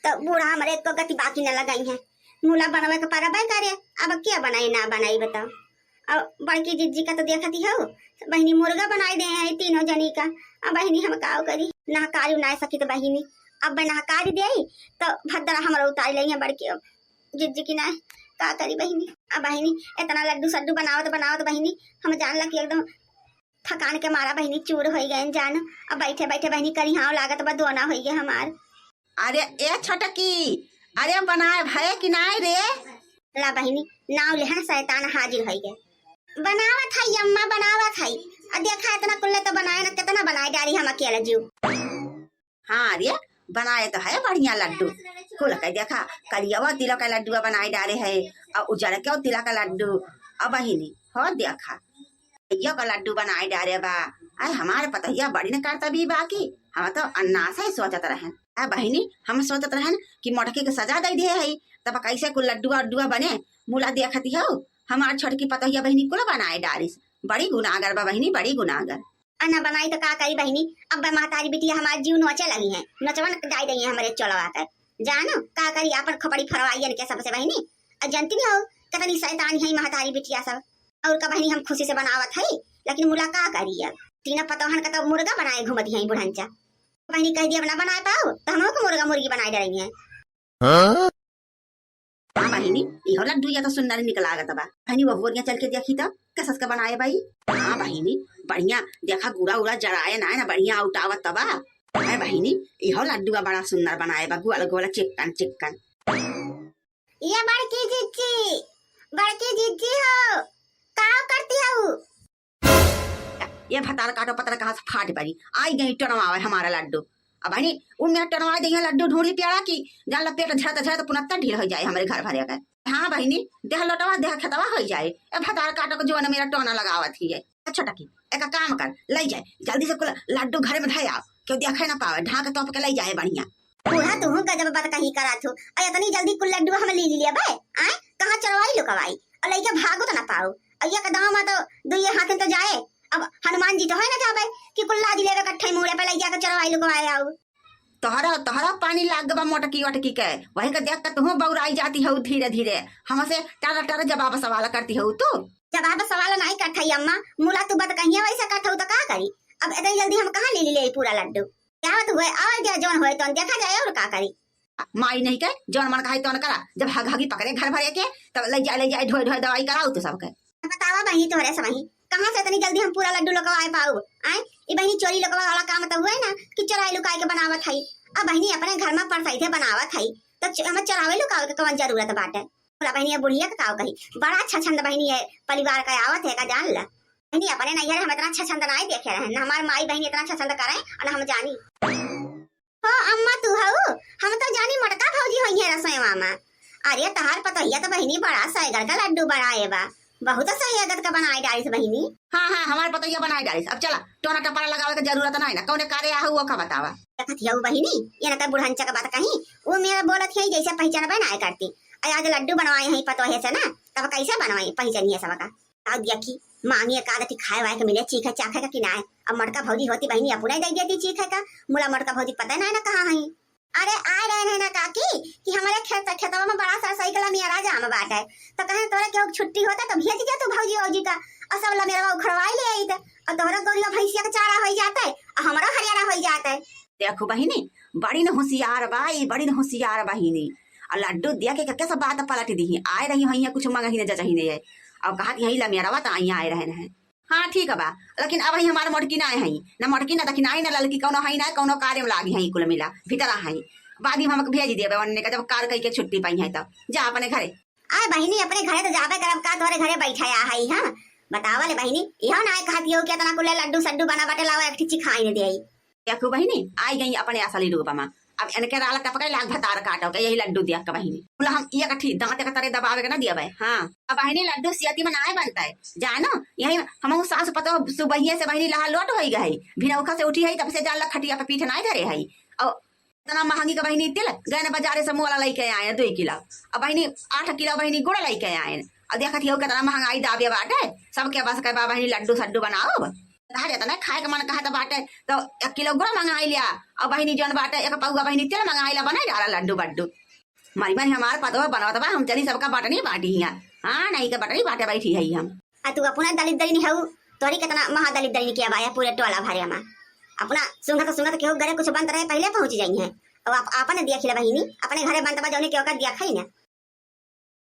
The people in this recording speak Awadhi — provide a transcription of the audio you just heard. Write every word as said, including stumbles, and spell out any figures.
तो बूढ़ा हमरे एको गति बाकी न लगइहैं। मुला बनवे के परबे करे, अब क्या बनाई ना बनाई बताओ। अब बड़की जिज्जी का तो देखती हो, बहिनी मुर्गा बनाई देहे हैं तीनों जनी का। अब बहिनी हम काव करी, नहकारी ना सकी तो बहिनी, अब मैं नहकारी देई तो भद्रा हमरा उतारी लइहैं बड़की जिज्जी की ना, का करी बहिनी। अब बहिनी इतना लड्डू सड्डू बनावत बनावत बहिनी हम जान ला कि एकदम थकान के मारा बहिनी चूर होई गए जान। अब बैठे बैठे बहिनी करिहाव लागत बा, दोना होई गए हमार। अरे ए छोटकी, अरे बनाए भये कि नाय रे? ला बहिनी, नाव लेहन शैतान हाजिर होई गए। बनावत हई अम्मा, बनावत हई। अब देखा इतना कुल्ले तो बनाए ना, कितना बनाए डारी हम अकेला जीव। हाँ रे, बनाए तो है बढ़िया लड्डू। कुल के देखा, करियवा तिलक का लड्डुआ बनाए डारे है, और उजर के तिलक का लड्डू। अब बहिनी, हो देखा, करिया का लड्डू बनाए डारे बा। आय, हमारे पतोहिया बड़ी न करता भी बाकी, हम तो अन्नास ही सोचत रहन। आ बहिनी, हम सोचत रहन कि मोटकी के सजा दे दिए है, तब कैसे कुल लड्डुआ उड्डुआ बने। मुला देखती हो, हमार छोटकी पतोहिया बहिनी कुल बनाए डारिस। बड़ी गुनागर बा बहिनी, बड़ी गुनागर। आ ना बनाई तो का करी बहिनी, अब महतारी बिटिया हमार जीव नोचे लगी हैं, नोचवन जाई रही हैं हमरे चोलवा के। जानो का करी, आपन खोपड़ी फरवाई इनके सबसे बहिनी। आ जानती भी हो कितनी शैतान है महतारी बिटिया सब। और का बहिनी, हम खुशी से बनावत हई, लेकिन मुला का करी, अब तीनों पतोहन का तो मुर्गा बनाए घूमती हैं बुढ़ंचा। बहिनी कह दिया ना बनाए पाओ तो हम को मुर्गा मुर्गी बनाए डरेंगे। हाँ? हाँ बहिनी, इहो लड्डू या तो सुंदर निकल लागत बा। बहिनी, वो बोरिया चल के देखी तो, कसस के बनाए बाई। हाँ बहिनी, बढ़िया, देखा गुड़ा उड़ा जराए ना, ना बढ़िया उठावत बा। है बहिनी, इहो लड्डू बड़ा सुंदर बनाए बा, गोल गोल चिक्कन चिक्कन। ये बड़की जिज्जी, बड़की जिज्जी हो, का करती हो? ये भतार काटो पतर कहाँ से फाट पड़ी, आई गई टनवावे हमारा लड्डू। अब बहिनी, उ मेरा टनवा दे लड्डू ढूंढी प्यारा की, जान ला पेट झरत झरत पुनत्ता ढील हो जाए हमरे घर भरे के। हाँ बहिनी, देह लोटवा देह खेतवा हो जाए। ए भतार काटो के जो न मेरा टोना लगावत ही है। अच्छा टकी, एक काम कर, ले जाए जल्दी से कुल लड्डू घर में धया, क्यों देखे ना पावे, ढाक तोप के ले जाए बढ़िया। बूढ़ा, तू गजब बात कही करा थू। अरे इतनी जल्दी कुल लड्डू हम ले लिया बे? आए, कहाँ चोरवाई लुकवाई? और लइके भागो तो ना पाओ। और ये कदम में तो दुइये हाथ तो जाए। अब हनुमान जी तो है ना जाबे कि कुल लादी लेवे कट्ठे मूड़े पे ले जाके चोरवाई लुकवाए आओ। तोहरा, तोहरा पानी लाग बा मोटकी वटकी के, वही के देख के तुहू बौराई जाती हो धीरे धीरे। हमसे टारा टारा जवाब सवाल करती हो तू। जवाब सवाल नहीं करत हई अम्मा, मुला तू बात कहिए वैसे करत हो तो का करी? अब इतनी जल्दी हम कहाँ ले ले पूरा लड्डू? क्या बात हुए, और क्या जौन होए तौन देखा जाए और का करी। माई नहीं के जौन मन कहे तौन करा, जब हग हगी पकड़े घर भरे के तब ले जाए, ले जाए ढोए ढोए दवाई कराओ तू सबके। बतावा बहिनी तोहरे से वही कहाँ से इतनी जल्दी हम पूरा लड्डू लोकवाए पाऊ? आए, ई बहिनी चोरी लोकवा वाला काम तो हुए ना कि चोराई लुकाई के बनावत हई। अब बहिनी अपने घर में परसाई थे बनावत हई तो च-, हमें चोरावे लुकावे के कौन जरूरत बाटे? बोला बहिनी, ये बुढ़िया का काव कही, बड़ा अच्छा छंद बहिनी है परिवार का आवत है का जान ला। बहिनी अपने नैहर हम इतना अच्छा छंद नाई देखे रहे, ना हमार माई बहिनी इतना अच्छा छंद करे और ना हम जानी। हो अम्मा तू हऊ, हम तो जानी मोटका भौजी होई है रसोईवा में। अरे तहार पतोहिया तो बहिनी बड़ा सैगर का लड्डू बनाए बा, बहुत सैगत का बनाए डालिस बहिनी। हाँ हाँ, हमार पतोहिया बनाए डालिस। अब चला, टोना टपारा लगावे के जरूरत नाई ना, कौने कारे आहू वो का बतावा। देखत हियऊ बहिनी, ये ना बुढ़ंचा का बात कही, वो मेरा बोलत है जैसे पहचानबे ना करती। अरे आज लड्डू बनवाए हैं पतोहे से ना, तब कैसे बनवाए पहचानिए सबका। अब देखी, मांगी एक आध ठी खाए वाए के मिले, चीखे चाखे का कि नाय। अब मोटका भौजी होती बहिनी, अपने दे देती चीखे का। मुला मोटका भौजी पता नाय ना कहाँ हई। अरे आए रहे हैं ना काकी कि हमारे खेत, खेतवा में बड़ा सारा सही कला मियारा जाम बाटे, तो कहे तोरे केहू के छुट्टी होता तो भेज दे तू भौजी वौजी का, और सब लमेरवा उखड़वाई ले आइत, और तोहरा गोरिया भैंसिया के चारा होई जाते, और हमारा हरियाणा होई जाते। देखो बहिनी, बड़ी न होशियार बा ई, बड़ी न होशियार बहिनी। और लड्डू दिया के कके सब बात पलट दी। आए रही हइया कुछ मंगही न जचही नहीं है। और कहा कि यही लमेरवा त आई आए रहे हैं। हाँ ठीक बा, लेकिन अब ही हमार मोटकी ना है, ना मोटकी ना दखिनाई ना ललकी कौनो है ना कौनो कार्य में लागी है कुल मिला भीतर है। बाद में हमके भेज देबे ओन्ने का जब कार कई के छुट्टी पाई है तब। जा अपने घरे। आए बहिनी अपने घरे तो जाबे करब का तोरे घरे बैठा या है हम। बतावा ले बहिनी, इहो ना कहत हो कि इतना कुल लड्डू सड्डू बना बाटे लावा एक ठी खाई ने दे। देखू बहिनी, आई गई अपने असली रूप में। अब इनके राल टपके लाग भतार काटो के यही लड्डू दिया के बहिनी। बोला हम एक ठी दांत के तरे दबावे के ना दिया बे। हाँ। अब बहिनी लड्डू सियती में नाय बनता है। जानो, यही हम सास पतो सुबहिए से बहिनी लहा लोट होई गई। भिनौखा से उठी है तब से जान ला खटिया पे पीठ नाय धरे है। और इतना महंगी का बहिनी तिल गए ना बाजारे से मोला लेके आए दुई किलो। अब बहिनी आठ किलो बहिनी गुड़ लेके आए। और देखत हियो कितना महंगाई दाबे बाटे। सबके बस के बा बहिनी लड्डू सड्डू बनाओ। तहर एतना खाए के मन कहत बाटे, तो एक किलो गुड़ मंगाई लिया, और बहिनी जौन बाटे, एक पौआ बहिनी तेल मंगाई ला, बनाई डाला लड्डू बड्डू। मारी मारी हमार पतोह बनवत बा, हम चली सबका बटनी बांटी हियाँ। हाँ, नहीं के बटनी बांटे बैठी है हम। आ तू अपना दलिद्दरिन हऊ, तोरी केतना महादलिद्दरिन के आबाया पूरे टोला भरे मा। अपना सुंघत सुंघत केहू घरे कुछ बनत रहे, पहिले पहुँच जाइहैं। और आप आपन दिया खिला बहिनी, अपने घरे बनत बा जौने के ओकर दिया खाई ना।